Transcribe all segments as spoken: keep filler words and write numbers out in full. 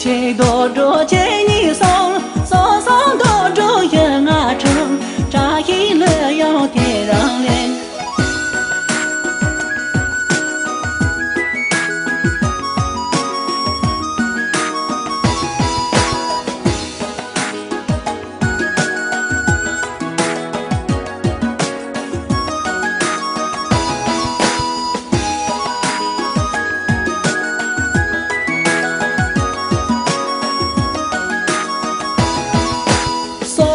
གཅིག་རྡོག་སྒྲོ་གཅིག་གཉིས་གསུམ། གསུམ་གསུམ་རྡོག་སྒྲོ་བཞི་ལྔ་དྲུག། བཀྲ་ཤིས་ལྷོད་ཡངས་དེ་རང་ལས། སོ།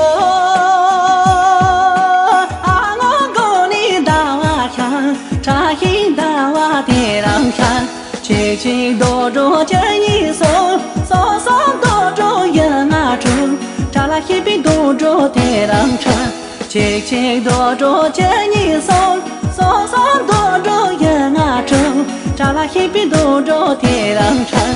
ཨ་ངོ་གོང་ནས་ཟླ་བ་ཤར། བཀྲ་ཤིས་ཟླ་བ་དེ་རང་ཤར། གཅིག་གཅིག་རྡོག་སྒྲོ་གཅིག་གཉིས་གསུམ། གསུམ་གསུམ་རྡོག་སྒྲོ་བཞི་ལྔ་དྲུག། བཀྲ་ལ་ཤིས་པའི་རྡོག་སྒྲོ་དེ་རང་ཤར། གཅིག་གཅིག་རྡོག་སྒྲོ་གཅིག་གཉིས་གསུམ། གསུམ་གསུམ་རྡོག་སྒྲོ་བཞི་ལྔ་དྲུག། བཀྲ་ལ་ཤིས་པའི་རྡོག་སྒྲོ་དེ་རང་ཤར།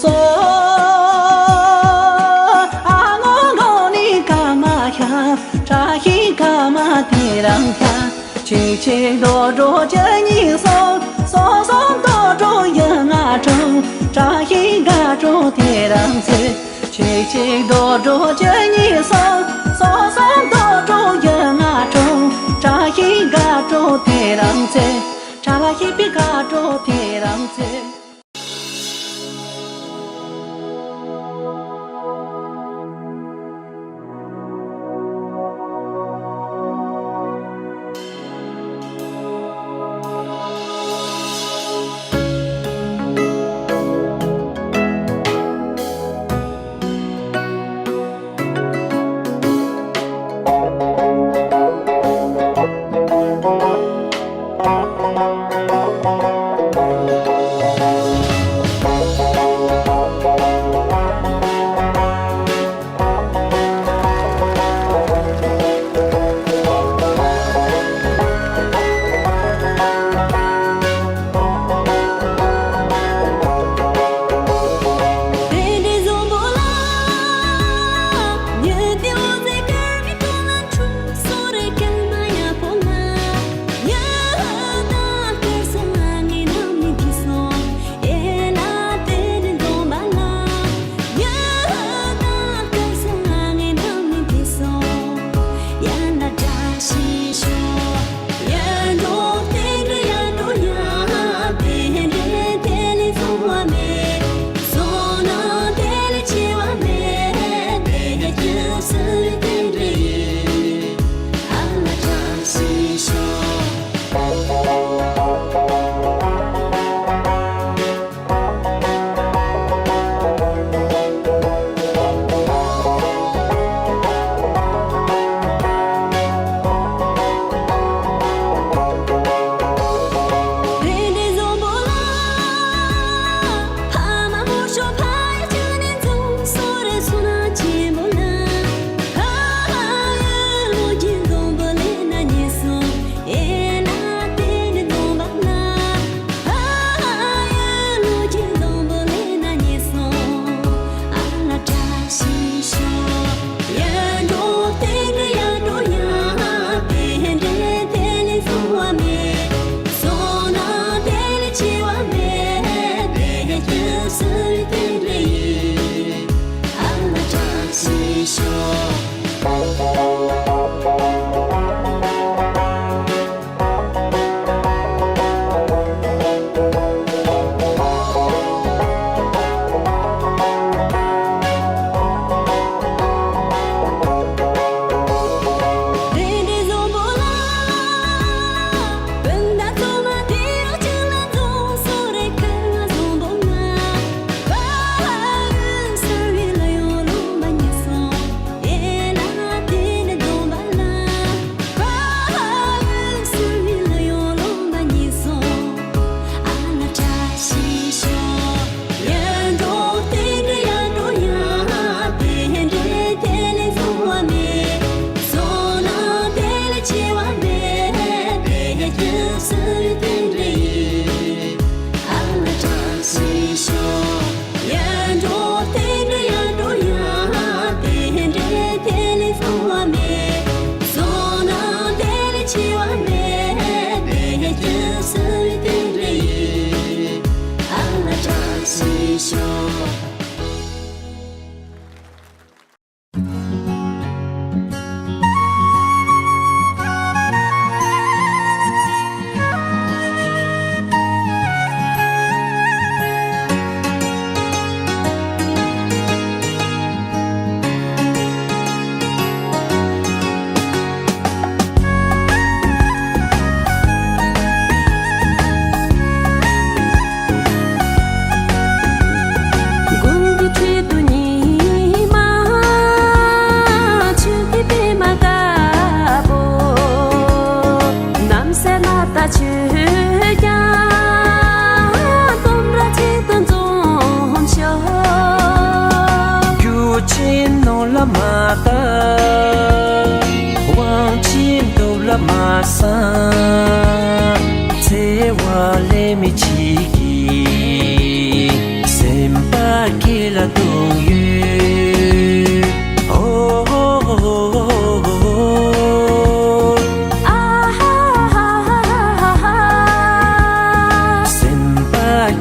སོ། ཨ་ངོ་གོང་ནས་སྐར་མ་ཤར། བཀྲ་ཤིས་སྐར་མ་དེ་རང་ཤར། གཅིག་གཅིག་རྡོག་སྒྲོ་གཅིག་གཉིས་གསུམ། གསུམ་གསུམ་རྡོག་སྒྲོ་བཞི་ལྔ་དྲུག། བཀྲ་ཤིས་དགའ་སྤྲོ་དེ་རང་བཙལ། གཅིག་གཅིག་རྡོག་སྒྲོ་གཅིག་གཉིས་གསུམ། གསུམ་གསུམ་རྡོག་སྒྲོ་བཞི་ལྔ་དྲུག། བཀྲ་ཤིས་དགའ་སྤྲོ་དེ་རང་བཙལ། བཀྲ་ལ་ཤིས་པའི་དགའ་སྤྲོ་དེ་རང་བཙལ། ནོར་ལ་མ་ལྟ། དབང་ཆེན་སྟོབས་ལ་མ་བསམ། འཚེ་བ་ལས་མི་འཇིགས་ཀྱི། སེམས་པ་སྐྱིད་ལ་གཏོང་ཡོད། ཨོ། ཨ་ཧ་ཧ་ཧ་ཧ། སེམས་པ་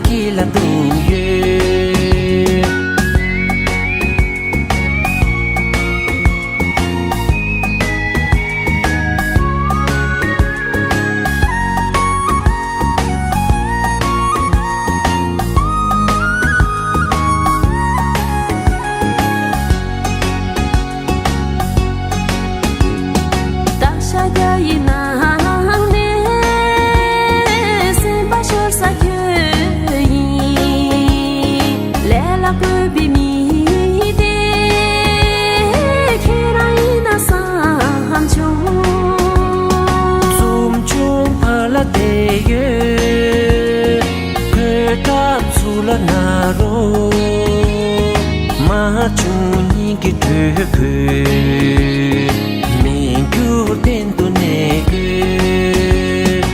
སྐྱིད་ལ་གཏོང་ཡོད། བདག་ཤཱཀྱ་ཡི་ནང་ནས་སེམས་པ་ཤོར་ས་ཁྱོད་ཡིན། ལས་ལ་བཀོད་པའི་མི་དེ་ཁྱེད་རང་ཡིན་ན་བསམ་བྱུང་། འཛུམ་ཆུང་ཕར་ལ་བསྡད་ཡོད། གོས་དྲག་ཚུར་ལ་ན་རོ། མ་བྱུང་སྙིང་གི་དྲོད་ཁོལ། མི་འགྱུར་གཏན་དུ་གནས་དགོས།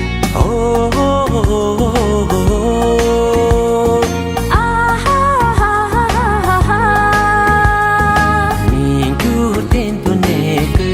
ཨོ། ཨ་ཧ་ཧ་ཧ་ཧ། མི་འགྱུར་གཏན་དུ་གནས་དགོས།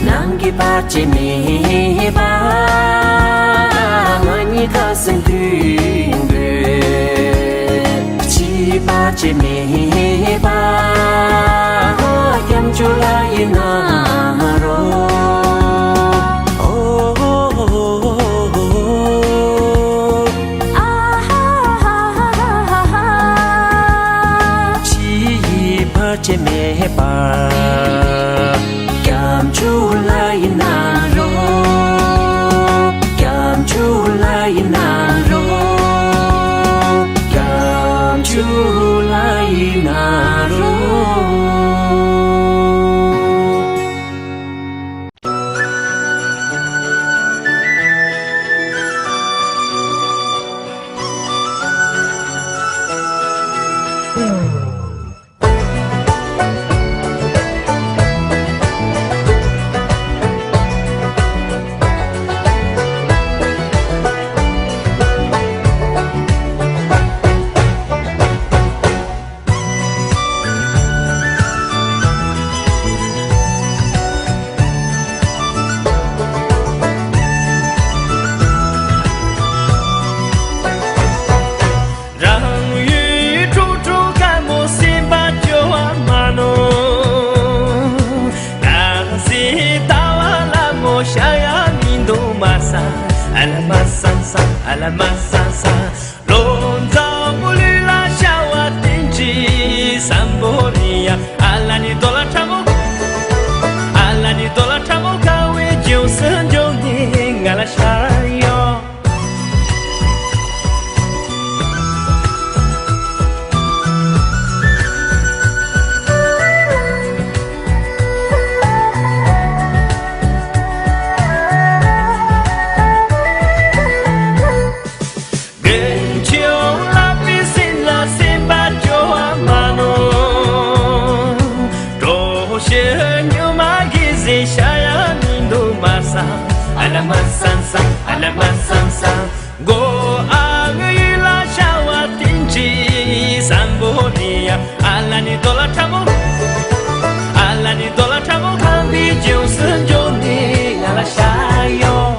ནང་གི་བར་ཆད་མེད་པ། ང་གཉིས་ཁ་སེམས་མཐུན་དགོས། ཕྱིའི་བར་ཆད་མེད་པ། སྐྱབས་མཆོག་ལྷ་ཡི་ནང་རོ། ཨོ། ཨ་ཧ་ཧ་ཧ་ཧ། ཕྱི་ཡི་བར་ཆད་མེད་པ། སྐྱབས་མཆོག་ལྷ་ཡི་ནང་རོ། སྐྱབས་མཆོག་ལྷ་ཡི་ནང་རོ། སྐྱབས་མཆོག་ལྷ་ཡི་ནང་རོ། རང་ཡུལ་དཀྲུག་དཀྲུག་དཀར་མོ་སེམས་པ་སྐྱོ་བ་མ་ནོར། ང་ཚོའི་ལྟ་བ་ལ་མོ་ཤ་ཡ་མི་འདུག་མ་ས། ཨ་ལ་མ་ས་ས། ཨ་ལ་མ་ས་ས། ལོ་འཛམ་བུ་གླིང་ལ་ཤར་བ་དེ་འདྲའི་སམ་བྷོ་ལི་ཡ། ཨ་ལ་ནི་རྡོ་ལ་ཁྲ་མོ། ཨ་ལ་ནི་རྡོ་ལ་ཁྲ་མོ་དཀར་བའི་ལྗོངས་སུ་འབྱོར་ནས་ང་ལ་ཤར་ཡོང་། དཀོན་མཆོག་ལྷ་པའི་སྲིན་ལ་སེམས་པ་སྐྱོ་བ་མ་ནོར། གྲོ་ཞོན་སྨྱུག་མ་གི་ཟེ་ཤ་ཡ་མི་འདུག་མ་ས། ཨ་ལ་མ་སམ་ས། ཨ་ལ་མ་སམ་ས། མགོ་ཨ་ངུ་ཡུལ་ལ་ཤར་བ་དེ་འདྲའི་སམ་བྷོ་ལི་ཡ། ཨ་ལ་ནི་རྡོ་ལ་ཁྲ་མོ། ཨ་ལ་ནི་རྡོ་ལ་ཁྲ་མོ་ཁམས་པའི་ལྗོངས་སུ་འབྱོར་ནས་ང་ལ་ཤར་ཡོང་།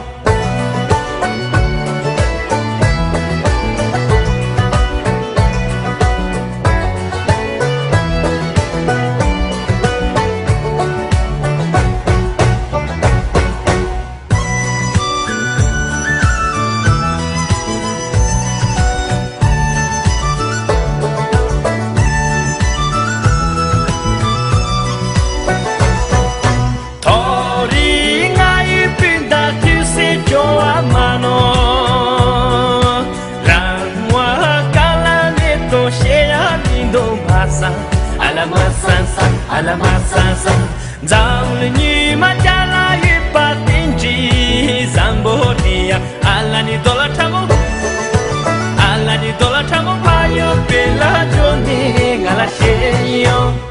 དོ་ཤེས་ཡ་མི་འདུག་མ་ས། ཨ་ལ་མ་ས་ས། ཨ་ལ་མ་ས་ས། འཛམ་གླིང་ཉི་མ་བརྒྱ་ལ་ཡོད་པ་དེ་འདྲའི་བཟང་པོ་དེ་ཡ། ཨ་ལ་ནི་རྡོ་ལ་ཁྲ་མོ། ཨ་ལ་ནི་རྡོ་ལ་ཁྲ་མོ་ཕ་ཡུལ་དཔེ་ལ་འགྲོ་ནས་ང་ལ་ཤེས་ཡོང་།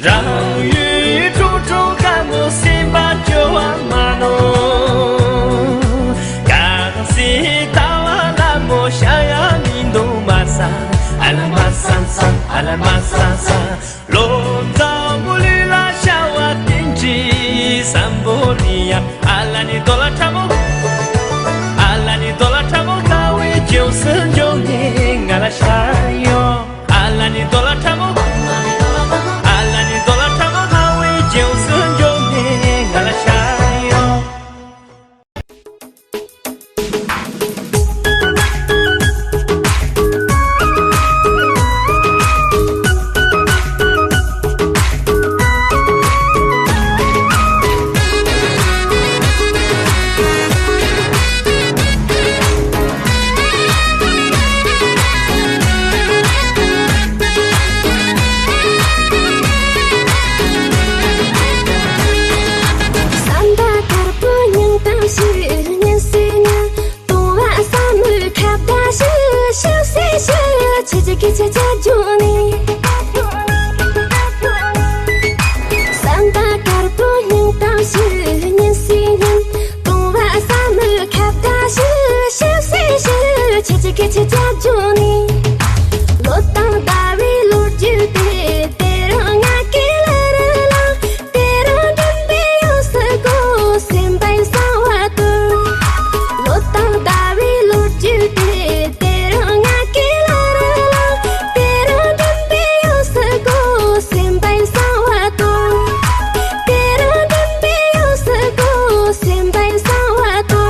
རང་ཡུལ་ཁྲོ་ཁྲོ་དཀའ་མོ་སེམས་པ་སྐྱོ་བ་མ་ནོར། ག་དང་སྲིད་ལྟ་བ་ལ་མོ་ཤ་ཡ་མི་འདུག་མ་ས། ཨ་ལ་མ་ས་ས། ཨ་ལ་མ་ས་ས། ལོ་འཛམ་བུ་གླིང་ལ་ཤར་བ་དེ་འདྲའི་བཟང་པོ་རེད་ཡ། ཨ་ལ་ནི་རྡོ་ལ་ཁྲ་མོ། ཨ་ལ་ནི་རྡོ་ལ་ཁྲ་མོ་དཀའ་བའི་རྒྱུ་སུ་འཇོག་ནས་ང་ལ་ཤར་ཡོང་། ཨ་ལ་ནི་རྡོ་ལ་ཁྲ་མོ། ཨ་ལ་ནི་རྡོ་ལ་ཁྲ་མོ་དཀའ་བའི་རྒྱུ་སུ་འཇོག་ནས་ང་ལ་ཤར་ཡོང་། བསམ་པ་དཀར་པོ་སྙིང་གཏམ་ཞིག་ཉན་སྲིད་ཉན། གཏོང་བ་བསམ་མོད་ཁ་བརྡ་ཞུ་ཞུ་སེ་ཞུ། ཁྱེད་ཀྱི་ཁྱེད་ཀྱི་ཆ་འཇོག་ནས། བསམ་པ་དཀར་པོ་སྙིང་གཏམ་ཞིག་ཉན་སྲིད་ཉན། གཏོང་བ་བསམ་མོད་ཁ་བརྡ་ཞུ་ཞུ་སེ་ཞུ། ཁྱེད་ཀྱི་ཁྱེད་ཀྱི་ཆ་འཇོག་ནས། ལོ་དང་ཟླ་བའི་ལོ་རྒྱུས་དེ། དེ་རིང་ང་གི་ལ་ར་ལ། དེ་རིང་སྒྲིམ་པའི་ཡོངས་སུ་གོ། སེམས་པའི་གསང་བ་དུ། ལོ་དང་ཟླ་བའི་ལོ་རྒྱུས་དེ། དེ་རིང་ང་གི་ལ་ར་ལ། དེ་རིང་སྒྲིམ་པའི་ཡོངས་སུ་གོ། སེམས་པའི་གསང་བ་དུ། དེ་རིང་སྒྲིམ་པའི་ཡོངས་སུ་གོ། སེམས་པའི་གསང་བ་དུ།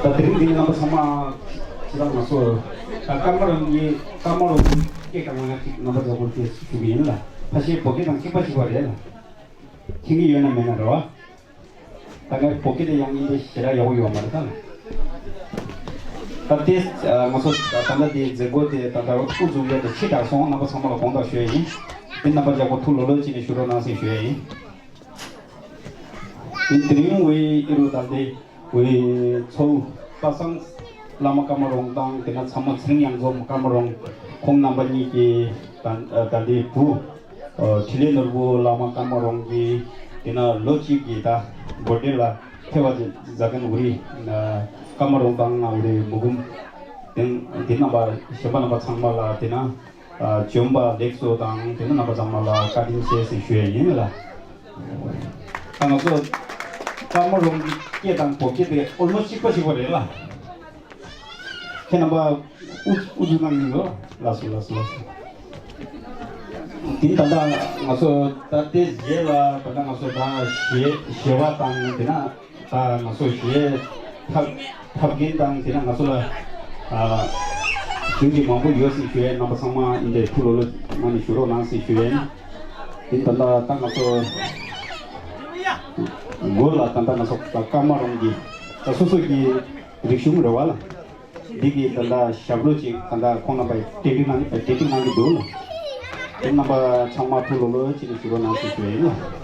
ད་དེ་རིང་འདི་རྣམ་པ་ཚང་མ་ཅི་ལ་ང་ཚོ་ད་ཀརྨ་རོང་གི་ཀརྨ་རོང་གི་སྐད་གང་ལ་ཅིག་རྣམ་པ་ཚོ་སྐོར་དེ་ཞུ་གི་ཡིན་ལ། ཕ་ཤེས་བོད་སྐད་དང་གཅིག་པ་གཅིག་པ་རེད་ལ། མཁྱེན་གྱི་ཡོད་ན་མེད་ན་རེད་བ། ད་ངས་བོད་སྐད་དེ་ཡང་ཡིན་དེ་ཞེ་དྲག་ཡག་པོ་ཡོད་མ་རེད་ད། ད་དེ་ང་ཚོ་ད་ལྟ་དེ་མཛད་སྒོ་དེ་ད་ལྟ་དབུ་འཛུགས་ཡས་དེ་ཕྱི་དྲགས་སོང་། རྣམ་པ་ཚང་མ་ལ་དགོངས་དག་ཞུ་ཡས་ཡིན། དེ་རྣམ་པ་ཡག་པོ་ཐུགས་ལོ་ལོ་བྱས་ནས་བཞུགས་རོགས་གནང་ཟེར་ཞུ་ཡས་ཡིན། དེ་དེ་རིང་འོས་ཨི་རུ་ད་དེ་འོས་ཚོ་པ་སངས་བླ་མ་ཀརྨ་རོང་དང་དེ་ན་ཚ་མོ་ཚེ་རིང་གཡང་འཛོམས་ཀརྨ་རོང་ཁོང་རྣམ་པ་གཉིས་ཀྱིས་ད་ད་དེ་བུ་ཨ་འཕྲིན་ལས་ནོར་བུ་བླ་མ་ཀརྨ་རོང་གི་དེ་ན་ལོ་གཅིག་གི་ད་འགོ་འདྲེན་ལ་ཐེ་བ་ཟ་མཁན་འུ་རི་ཀརྨ་རོང་དང་འུ་རི་མུ་གུམ་དེ་དེ་རྣམ་པ་གཞན་པ་རྣམ་པ་ཚང་མ་ལ་དེ་ན་ཨ་བྱོན་པ་ལེགས་སོ་དང་དེ་ན་རྣམ་པ་ཚང་མ་ལ་བཀའ་དྲིན་ཆེ་ཟེར་ཞུ་ཡས་ཡིན་ལ། ད་ང་ཚོ་ཀརྨ་རོང་གི་སྐད་དང་བོད་སྐད་དེ་ཨོལ་མོ་གཅིག་པ་གཅིག་པ་རེད་ལ། ཁྱེད་རྣམ་པ་ཨུ་ཨུ་ཚུགས་གནང་གི་ཡོད། ལགས་སོ་ལགས་སོ་ལགས་སོ། དེ་ད་ལྟ་ང་ཚོ་ད་ལྟའི་རྗེས་ལ་ད་ལྟ་ང་ཚོ་ད་ཞལ་ཞལ་བ་དང་དེ་ན་ད་ང་ཚོ་ཞལ་ཐབས་ཐབས་མཁན་དང་དེ་ན་ང་ཚོ་ལ་ཨ་གཞུང་གི་མང་པོ་ཡོད་ཟེར་ཞུ་ཡས། རྣམ་པ་ཚང་མ་འདི་འདྲའི་ཐུགས་ལོ་ལོ་གནང་ནས་བཞུགས་རོགས་གནང་ཟེར་ཞུ་ཡས། དེ་ད་ལྟ་ད་ང་ཚོ་མགོ་ལ་ད་ལྟ་ང་ཚོ་ཀརྨ་རོང་གི་ད་སོ་སོ་གི་རིག་གཞུང་རེད་བ་ལ། འདི་གི་ད་ལྟ་ཞབས་བྲོ་ཅིག་ད་ལྟ་ཁོང་རྣམ་པས་གྲ་སྒྲིག་གནང་གྲ་སྒྲིག་གནང་གི་འདུག་ལ། དེ་རྣམ་པ་ཚང་མ་ཐུགས་ལོ་ལོ་ཅིག་ནས་བཞུགས་རོགས་གནང་ཞེས་ཞུ་ཡ་ཡིན་ལ།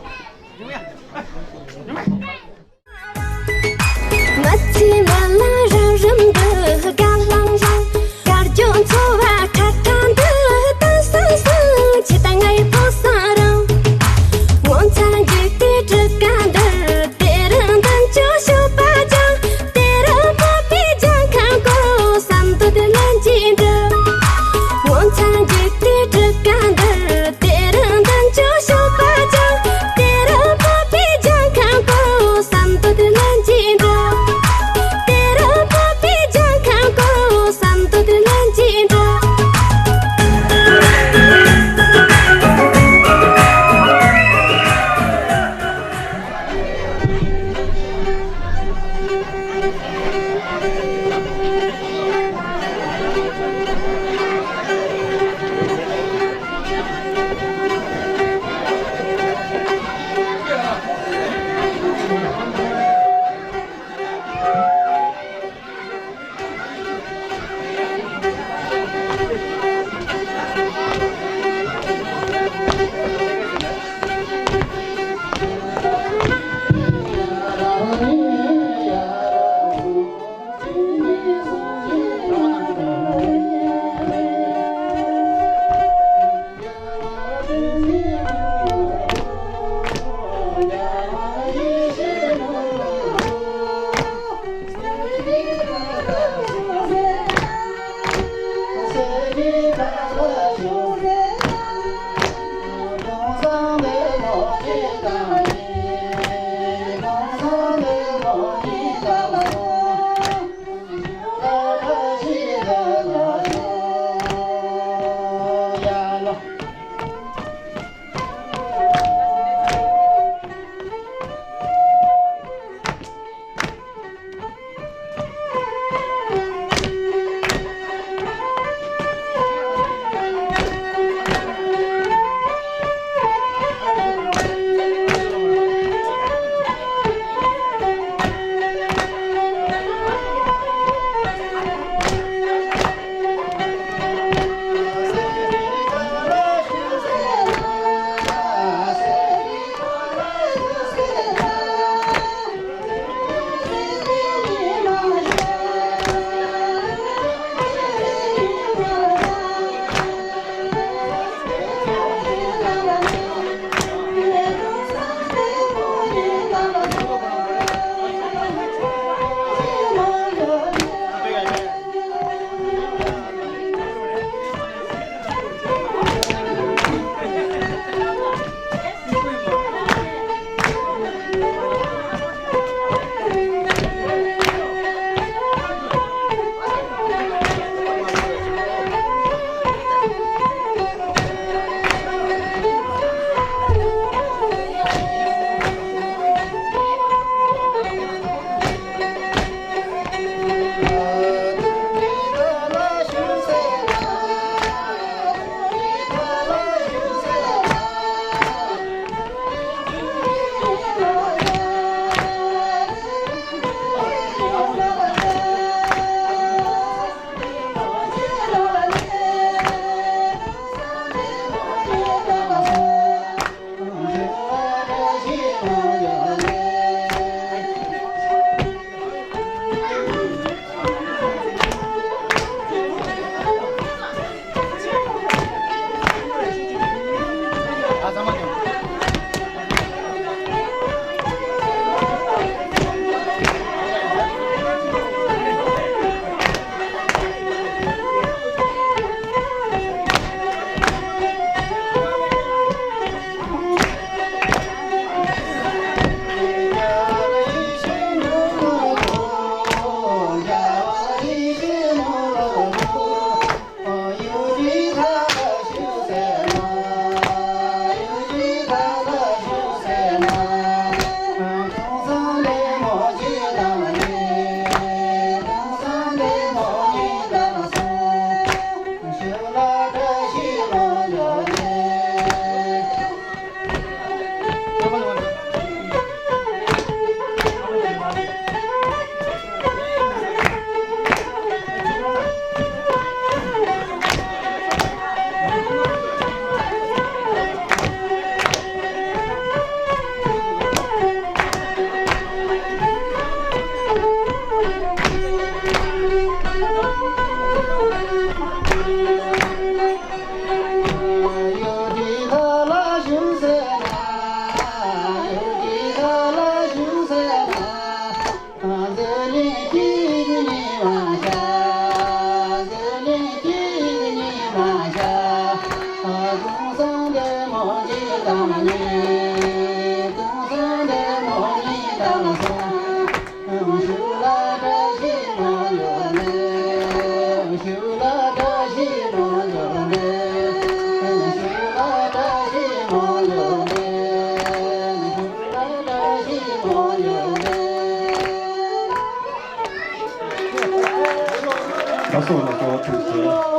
ལགས་སོ་ལགས་སོ། ཐུགས་རྗེ་ཆེ།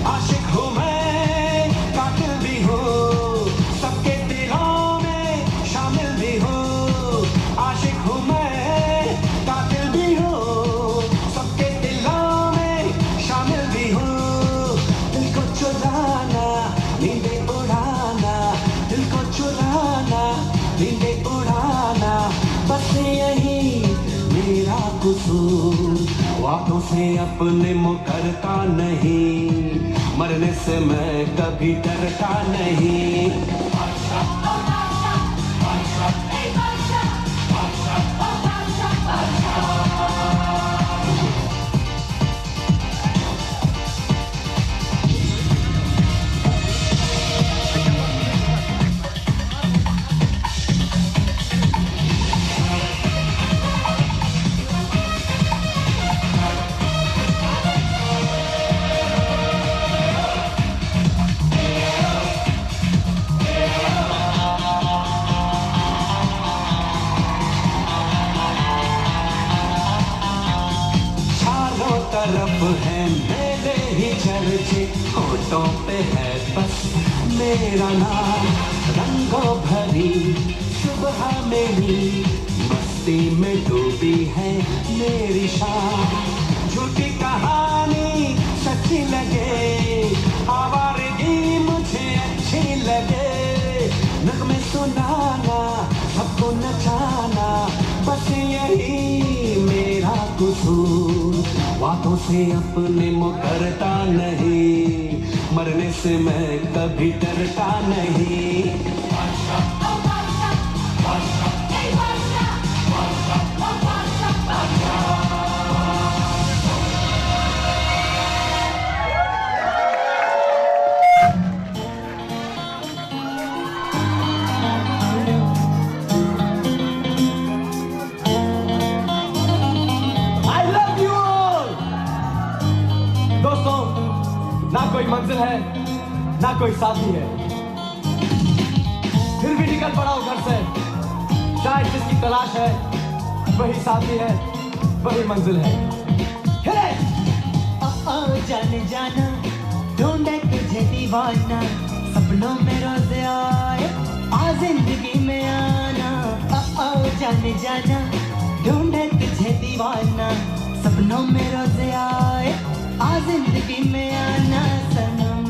आशिक हूँ मैं, कातिल भी हूँ, सबके दिलों में शामिल भी हूँ। आशिक हूँ मैं, कातिल भी हूँ, सबके दिलों में शामिल भी हूँ। दिल को चुराना, नींदें उड़ाना, दिल को चुराना, नींदें उड़ाना, बस यही मेरा कसूर। वादों से अपने मुकरता नहीं, मरने से मैं कभी डरता नहीं। चारों तरफ है मेरे ही चर्चे, होठों पे है बस मेरा नाम। रंगों भरी सुबह मेरी, मस्ती में डूबी है मेरी शाम। से अपने मुकरता नहीं, मरने से मैं कभी डरता नहीं। I love you all. दोस्तों, ना कोई मंजिल है, ना कोई साथी है, फिर भी निकल पड़ा हूँ घर से। शायद जिसकी तलाश है, वही साथी है, वही मंजिल है। Hit it! ओ, ओ, जाने जाना, ढूंढे तुझे दीवाना, सपनों में रोज आए, आ जिंदगी में आना। ओ, ओ, जाने जाना, ढूंढे तुझे दीवाना, सपनों में रोज आए, आ जिंदगी में आना सनम।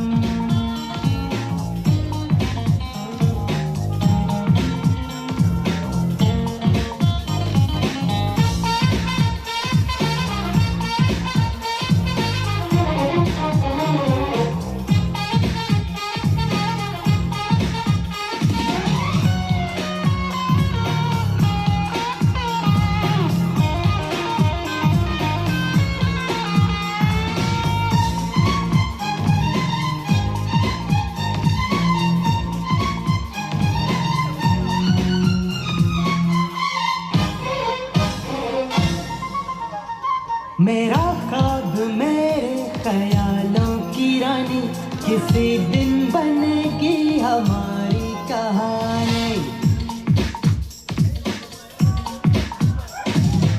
मेरा ख्वाब, मेरे ख्यालों की रानी, किसी दिन बनेगी हमारी कहानी।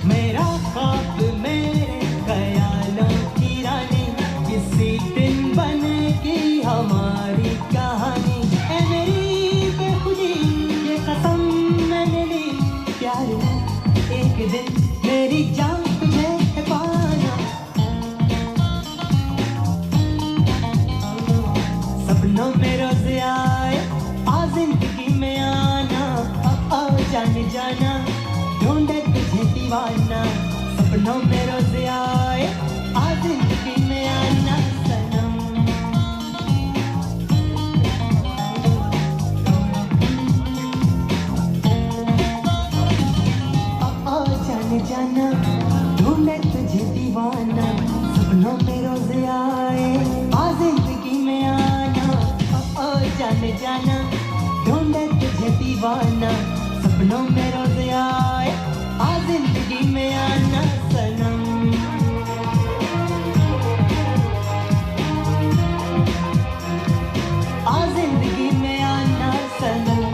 मेरा ख्वाब, मेरे ख्यालों की रानी, किसी दिन बनेगी हमारी कहानी। ए मेरी बेखुदी, ये कसम मैंने ली, प्यार में एक दिन मेरी जान तुझे है पाना। सपनों में रोज आए, आ जिंदगी में आना। ओ, ओ, जाने जाना, ढूंढे तुझे दीवाना। सपनों में रोज आए, आ जिंदगी में आना सनम। ओ, ओ, जाने जाना, ढूंढे तुझे दीवाना। सपनों में रोज आए, आ जिंदगी में आना। ओ, ओ, जाने जाना, ढूंढे तुझे दीवाना। सपनों में रोज आए, आ जिंदगी में आना सनम। आ जिंदगी में आना सनम।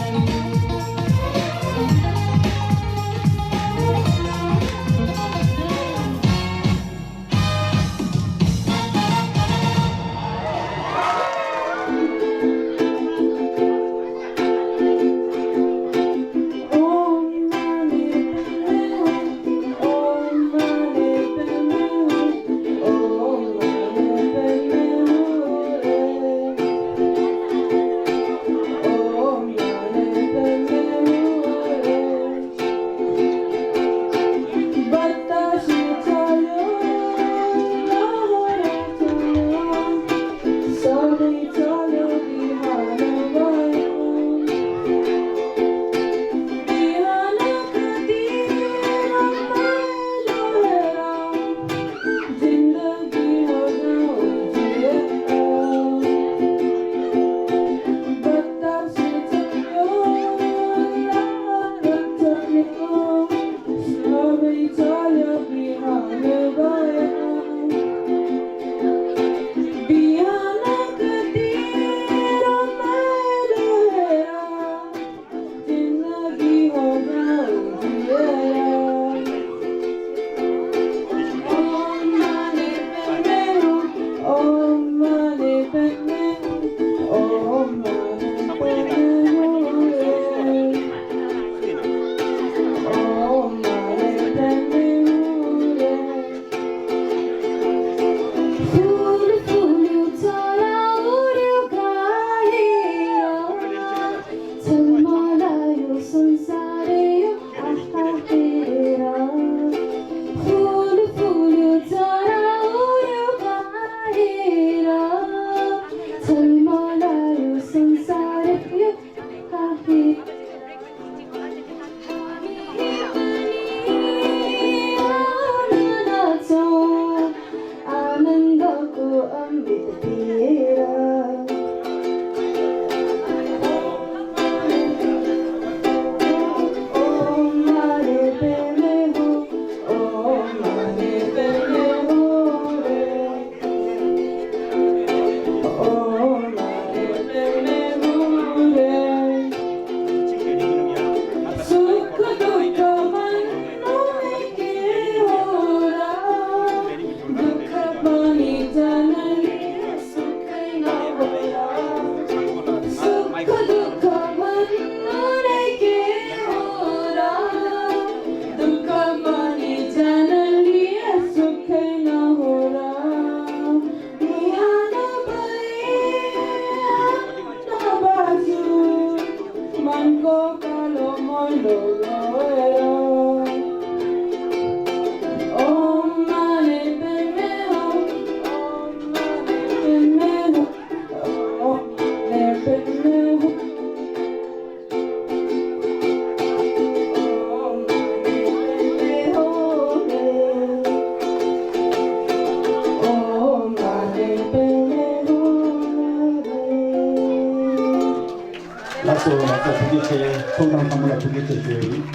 ལགས་སོ། ལགས་སོ། ཐུགས་རྗེ་ཆེ། ཚོགས་གཙོ་ཚང་མ་ལ་ཐུགས་རྗེ་ཆེ་ཞུ་ཡ་ཡིན།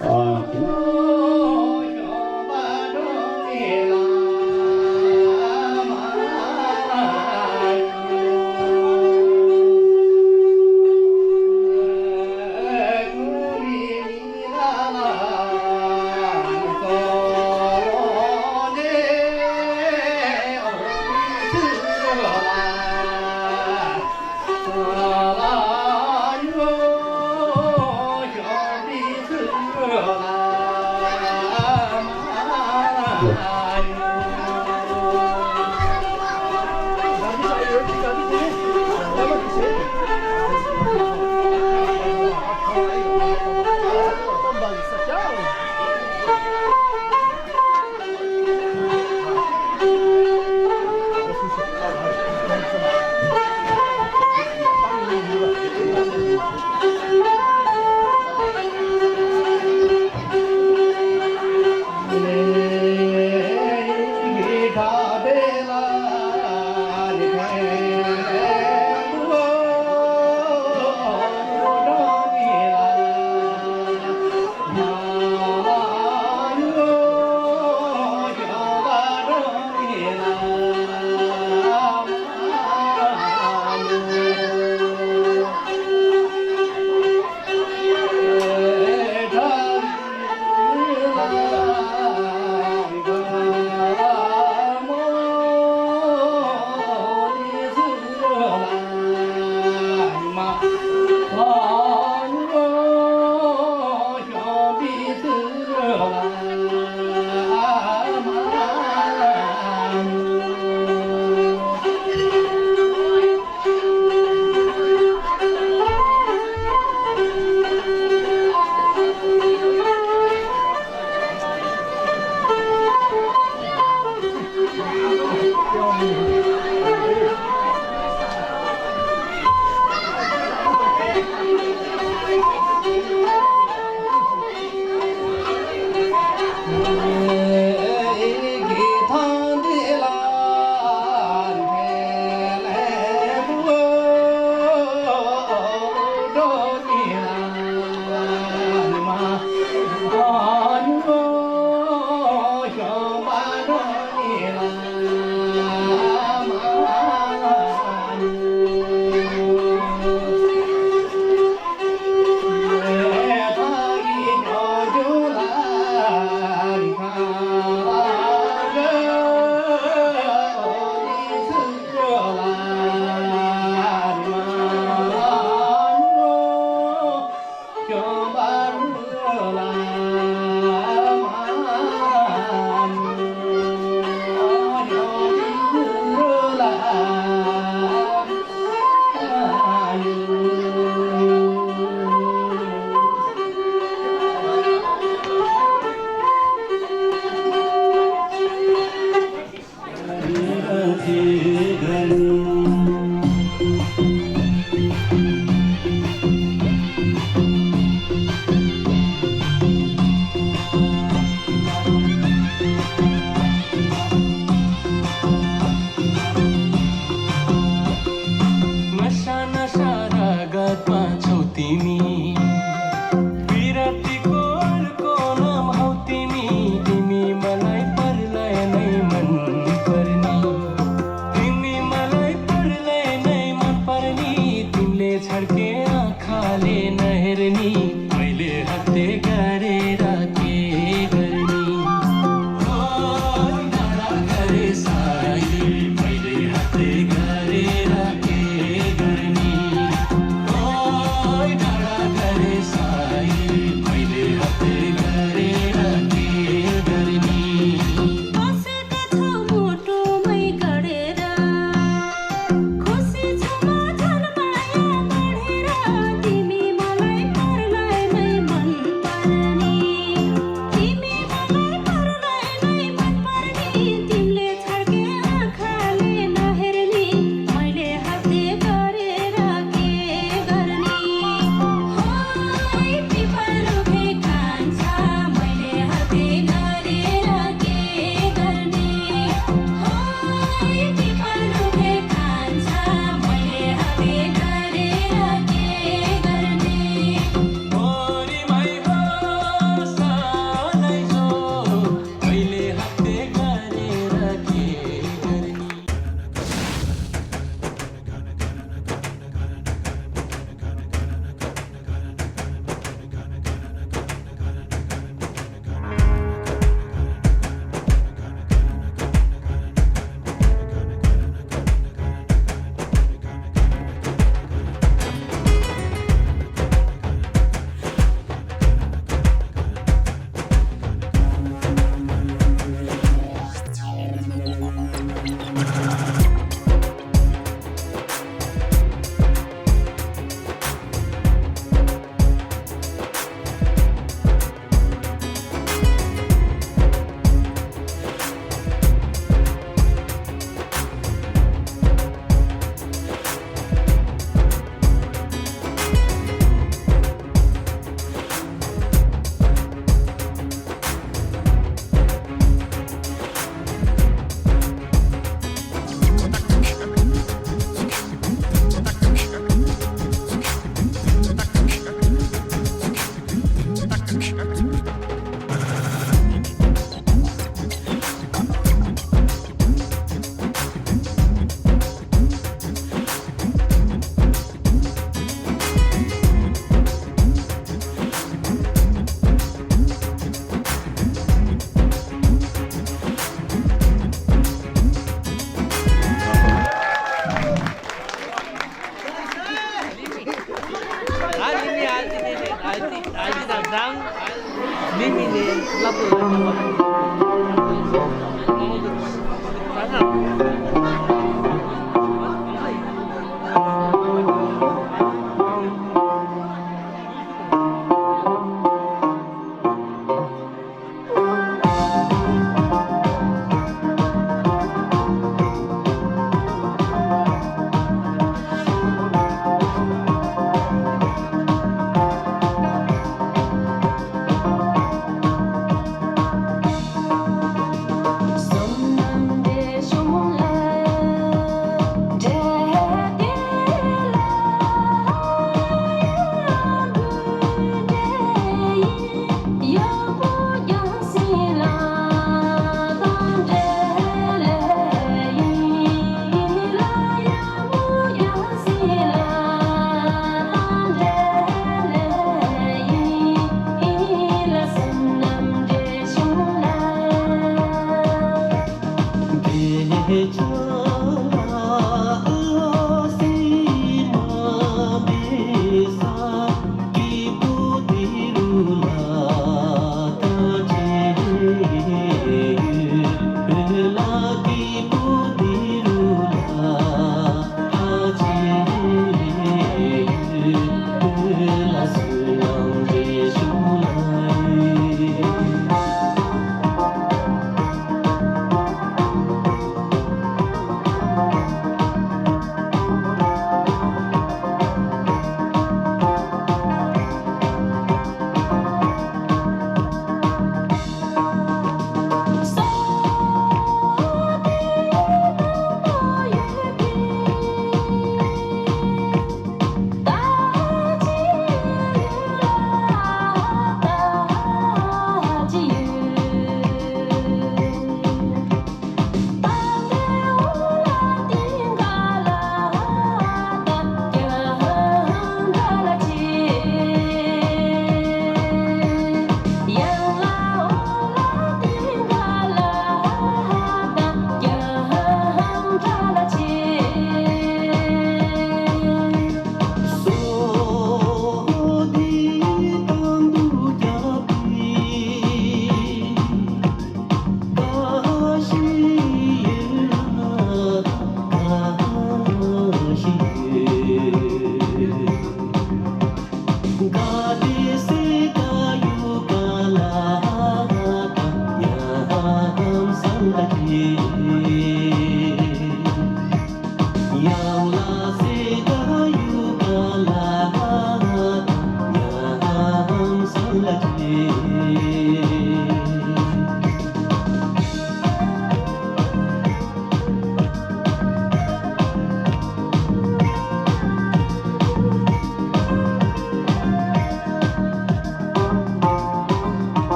ཨ།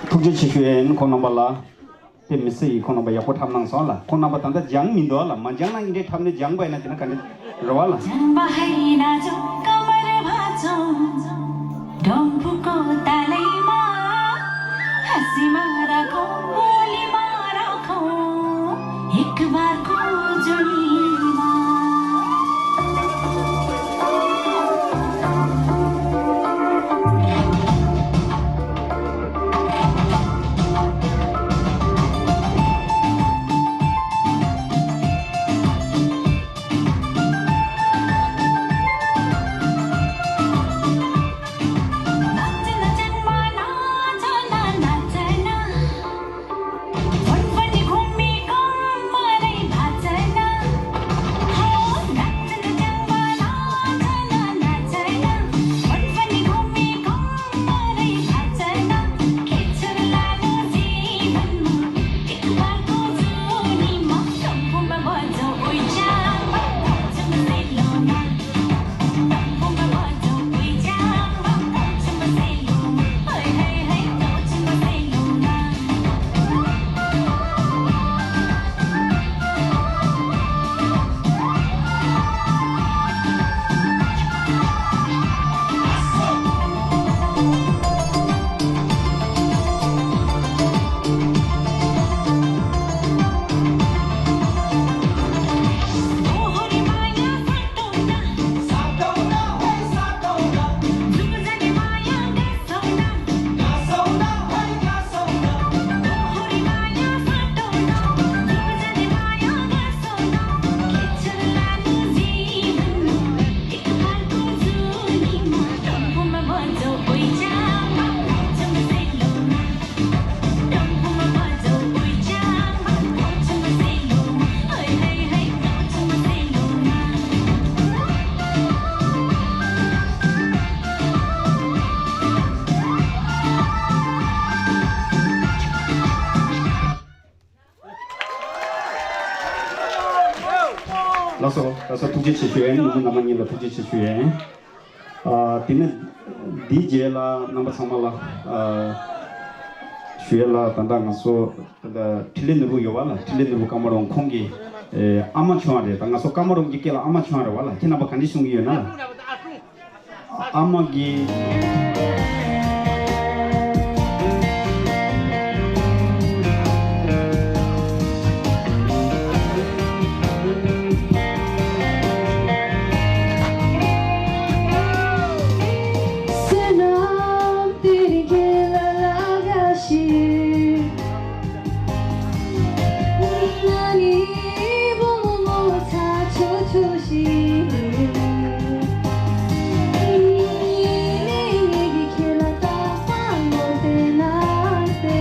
ཐུགས་རྗེ་ཆེ་ཞུ་ཡིན། ཁོང་རྣམ་པ་ལ། དེ་མི་སྲིད་ཡིན། ཁོང་རྣམ་པ་ཡག་པོ་འཁྲབ་གནང་སོང་ལ། ཁོང་རྣམ་པ་ད་ལྟ་སྦྱང་མི་འདུག་ལ། མ་སྦྱང་ན་འདི་འདྲའི་འཁྲབ་ནས་སྦྱང་པ་ཡིན་ན་དེ་ན་ག་འདྲ་རེད་བ་ལ། ཅང་པ་ཧའི་ན་ཅོ་ཀ་མ་རེ་བ་ཅོ། ཀྲོང་ཕུ་ཀོ་ཏ་ལེ་མ། ཧ་སི་ ལགས་སོ། ལགས་སོ། ཐུགས་རྗེ་ཆེ་ཞུ་ཡ་ཡིན། ནུ་མོ་རྣམ་པ་གཉིས་ལ་ཐུགས་རྗེ་ཆེ་ཞུ་ཡ་ཡིན། ཨ། དེ་ནས་འདིའི་རྗེས་ལ་རྣམ་པ་ཚང་མ་ལ། ཨ། ཞུ་ཡ་ལ། ད་ལྟ་ང་ཚོ་ད་ལྟ་འཕྲིན་ལས་ནོར་བུ་ཡོད་པ་ལ། འཕྲིན་ལས་ནོར་བུ་ཀརྨ་རོང་ཁོང་གི། ཨེ། ཨ་མ་བྱུང་བ་རེད། ད་ང་ཚོ་ཀརྨ་རོང་གི་སྐད་ལ་ཨ་མ་བྱུང་བ་རེད་པ་ལ། ཁྱེད་རྣམ་པ་ག་འདྲ་གསུང་གི་ཡོད་ན་ལ། ཨ་མ་གི། བསོད་ནམས་དེ་རིང་ཁྱེད་ལ་བླ་ག་ཞིག་ང་ནི་བུ་མོ་ངོ་ཚ་ཆོ་ཆོ་ཞིག་ཡིན་ནའི་ངེད་ཀྱིས་ཁྱེད་ལ་རྟག་པར་ངོ་བསྟན་ན་སྟེ།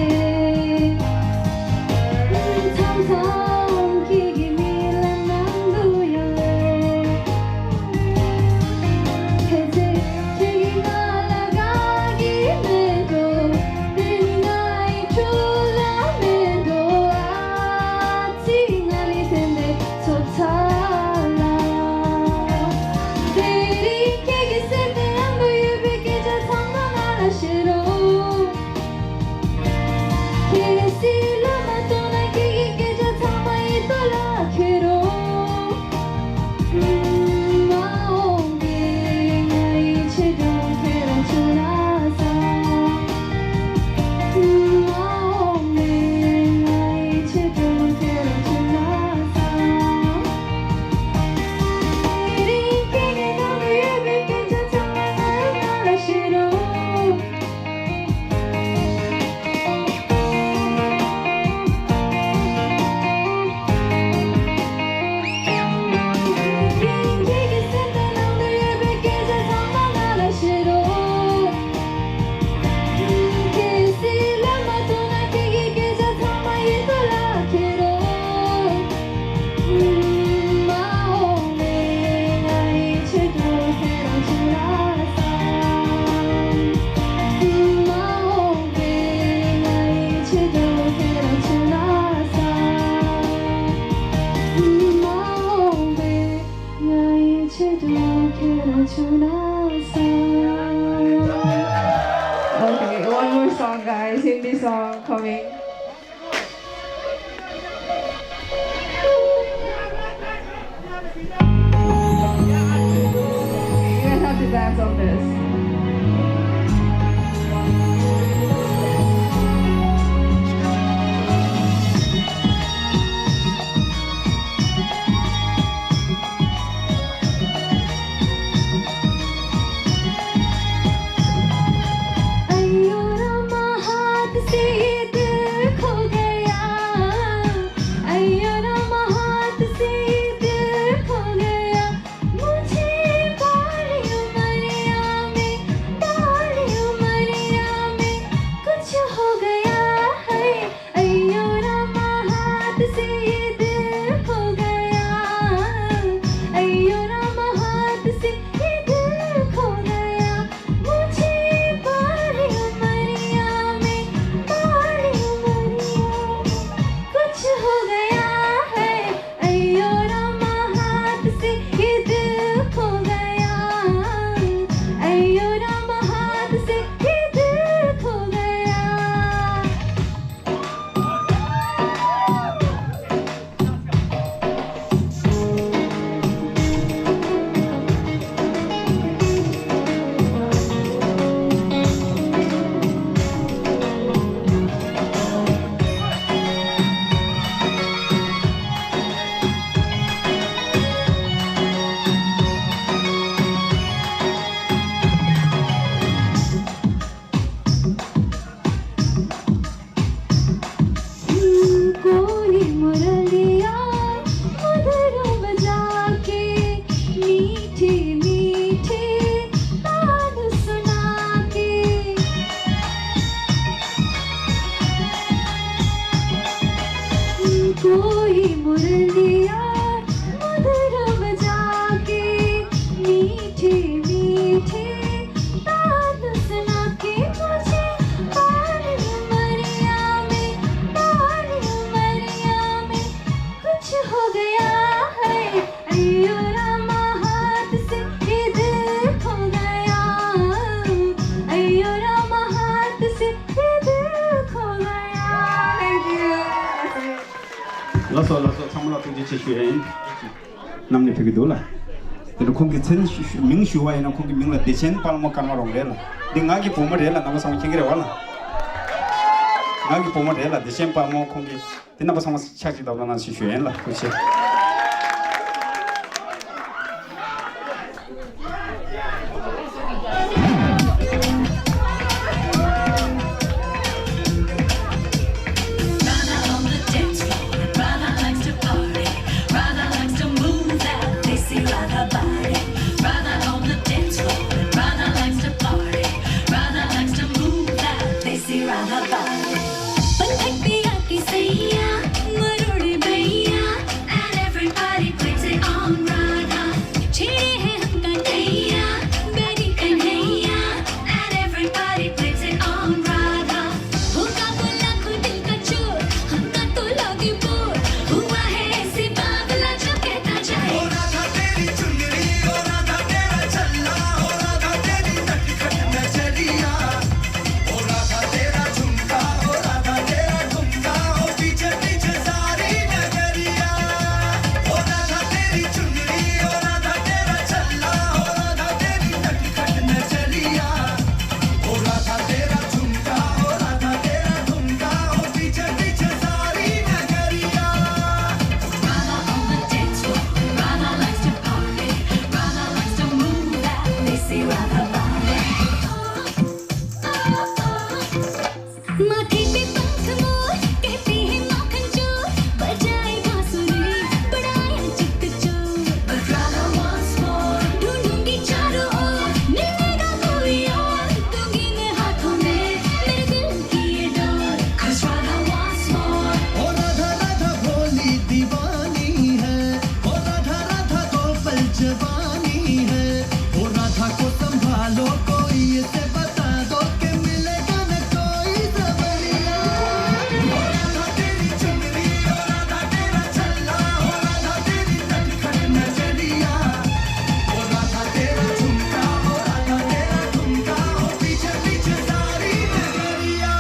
མཚམས་མཚམས་ཁྱེད་ཀྱི་མིག་ལ་ནམ་དུ་ཡང་ལེན། ཁྱེད་ཚེ་ཁྱེད་ཀྱིས་ང་ལ་དགའ་གི་མེད་འགྲོ། དེ་ནི་ང་ཡི་འཕྲོ་བརླག་མེད་འགྲོ། ཨ་ཙི། ང་ནི་དེ་འདྲའི་ཚོ་ཚ་ལ། དེ་རིང་ཁྱེད་ཀྱི་སེམས་ནང་དུ་ཡོད་པའི་སྐད་ཆ་ཚང་མ་ང་ལ་བཤད་རོགས། གལ་སྲིད་ལབ་མ་ཐུབ་ན་ཁྱེད་ཀྱི་སྐད་ཆ་ཚང་མ་ཡིག་ཐོག་ལ་འཁྱེར་རོགས། མ་འོངས་པའི་ང་ཡི་ཆེད་དུ་ཁྱེད་རང་བྱུང་ན་བསམ། མ་འོངས་པའི་ང་ཡི་ཆེད་དུ་ཁྱེད་རང་བྱུང་ན་བསམ། དེ་རིང་ཁྱེད་ཀྱི་ནང་དུ་ཡོད་པའི་སྐད་ཆ་ཚང་མ་ང་ཡི་ནང་ལ་བཤད་རོགས། Okay, one more song, guys. Hindi song coming. You guys have to dance on this. ལགས་སོ་ལགས་སོ། ཚང་མ་ལ་ཐུགས་རྗེ་ཆེ་ཞུ་ཡ་ཡིན། གནམ་ནས་ཕེབས་ཀྱི་འདུག་ལ། དེ་ནས་ཁོང་གི་མཚན་ཞུ་ཞུ་མིང་ཞུ་བ་ཡིན་ན་ཁོང་གི་མིང་ལ་བདེ་ཆེན་དཔལ་མོ་ཀརྨ་རོང་རེད་ལ། འདི་ང་གི་བུ་མོ་རེད་ལ། རྣམ་པ་ཚང་མ་མཁྱེན་གྱི་རེད་བ་ལ། ང་གི་བུ་མོ་རེད་ལ། བདེ་ཆེན་དཔལ་མོ། ཁོང་གི་དེ་རྣམ་པ་ཚང་མ་ཕྱག་ཅིག་བརྡབ་གནང་ཞེས་ཞུ་ཡིན་ལ། ཐུགས་རྗེ་ཆེ། Brother on the dance floor, brother likes to party, brother likes to move that desi Radha body. Brother on the dance floor, brother likes to party, brother likes to move that desi Radha body. Panthak piya ki saiya, marudi bhaiya, and everybody puts it on Radha. Chhede hain humko kanhaiya, bedi kanhaiya, and everybody puts it on Radha. Humko bula khud dil ka chor, humko to lagi bore, hua hai aisi baawla jo kehta jaye. O Radha teri chunri, o Radha tera challa, o Radha teri natkhat nazariya. O Radha tera jhumka, o Radha tera jhumka, o piche piche sari nagariya. O Radha teri chunri, o Radha tera challa, o Radha teri natkhat nazariya. O Radha tera jhumka, o Radha tera jhumka, o piche piche sari nagariya. Radha on the dance floor, Radha likes to party, Radha likes to move that desi Radha body. माथे पे पंख मोर, कहती है माखन चोर, बजाए बांसुरी, बड़ा है चित्त चोर। But Radha wants more. ढूंढूंगी चारों ओर, मिलेगा कोई और, दूंगी मैं हाथों में, मेरे दिल की ये door. 'Cause Radha wants more. ओ राधा राधा भोली दीवानी है, ओ राधा राधा दो पल जवानी है, ओ राधा को संभालो कोई इसे बता दो कि मिलेगा न कोई सवरिया। ओ राधा तेरी चुनरी, ओ राधा तेरा छल्ला, ओ राधा तेरी नटखट नजरिया। ओ राधा तेरा झुमका, ओ राधा तेरा ठुमका, ओ पीछे पीछे सारी नगरिया।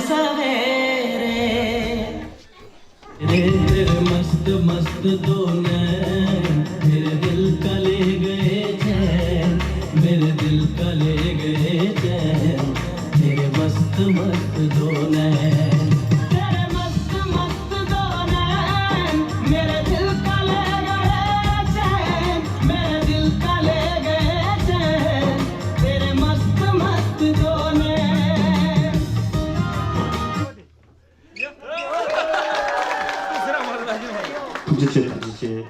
सवेरे। तेरे, तेरे मस्त मस्त दो नैन, मेरे दिल का ले गए चैन, मेरे दिल का ले गए चैन, तेरे मस्त मस्त दो नैन। तेरे मस्त मस्त दो नैन, मेरे दिल का ले गए चैन, मेरे दिल का ले गए चैन, तेरे मस्त मस्त दो नैन। ཐུགས་རྗེ་ཆེ། ཐུགས་རྗེ་ཆེ།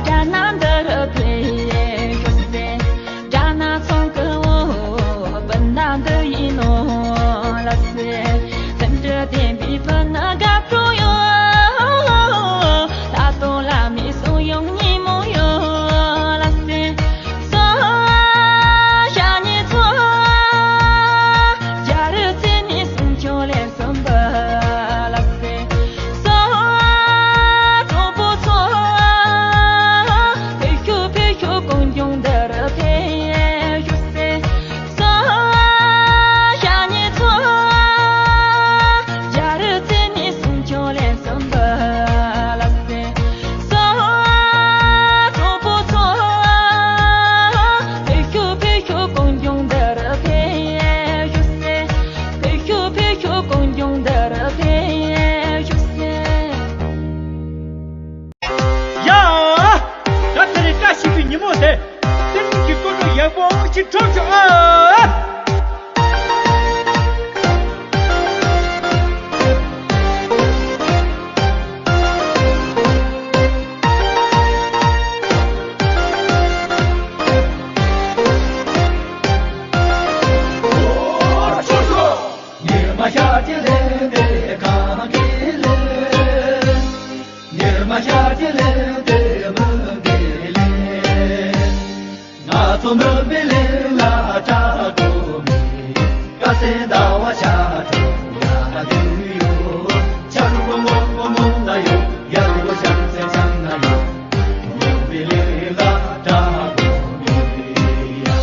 དགྲ་ནག་འདི་རུ་ཕེབས་ཞུ་སེ། དགྲ་ནག་ཚང་གི་འོ། སྤུན་ཟླ་འདི་ཡིན་ནོ་ལ་སེ། སེམས་འདྲི་ལྡན་པའི་ཕུ་ནུ་དགའ་སྤྲོ་ཡོད། ད་དུང་བླ་མའི་གསུང་ཡང་ཉིན་མོ་ཡོད་ལ་སེ། སོ་ཞག་ཉི་ཚོ། རྒྱལ་རི་རྩེ་ནས་གསུང་ཆོས་ལེགས་གསུངས་པ་ལ་སེ། སོ། གྲོགས་པོ་ཚོ། ཕེབས་ཤོག་ཕེབས་ཤོག་གངས་ལྗོངས་འདི་རུ་ཕེབས་ཤོག་སེ། སོ། ཞག་ཉི་ཚོ། རྒྱལ་རི་རྩེ་ནས་གསུང་ཆོས་ལེགས་གསུངས་པ་ལ་སེ། སོ། གྲོགས་པོ་ཚོ། ཕེབས་ཤོག་ཕེབས་ཤོག་གངས་ལྗོངས་འདི་རུ་ཕེབས་ཤོག་སེ། ཕེབས་ཤོག་ཕེབས་ཤོག་གངས་ལྗོངས་འདི་རུ་ཕེབས་ཤོག་སེ། ཡ། ད་དེ་རིང་བཀྲ་ཤིས་པའི་ཉིན་མོ་དེ། བསྟན་འཛིན་གྱི་སྐུ་གྲོགས་ཡག་པོ་ཞིག་འཁྲབ་ཤོག་ཨ། ཉི་མ་ཤར་གྱི་ལན་དེ་གང་གི་ལན། ཉི་མ་ཤར་གྱི་ལན་དེ་མུན་པའི་ལན། ང་ཚོ་མུན་པའི་གླིང་ལ་གྲགས་འགྲོ་མི། དཀར་སེར་ཟླ་བ་ཤར་འགྲོ་ཡ་དུས་ཡོད། ཆར་པ་སྔོན་པོ་སྔོན་ལ་ཡོད། ཡར་པོ་བྱང་སེམས་བྱང་ན་ཡོད། མུན་པའི་གླིང་ལ་གྲགས་འགྲོ་མི་ཡ།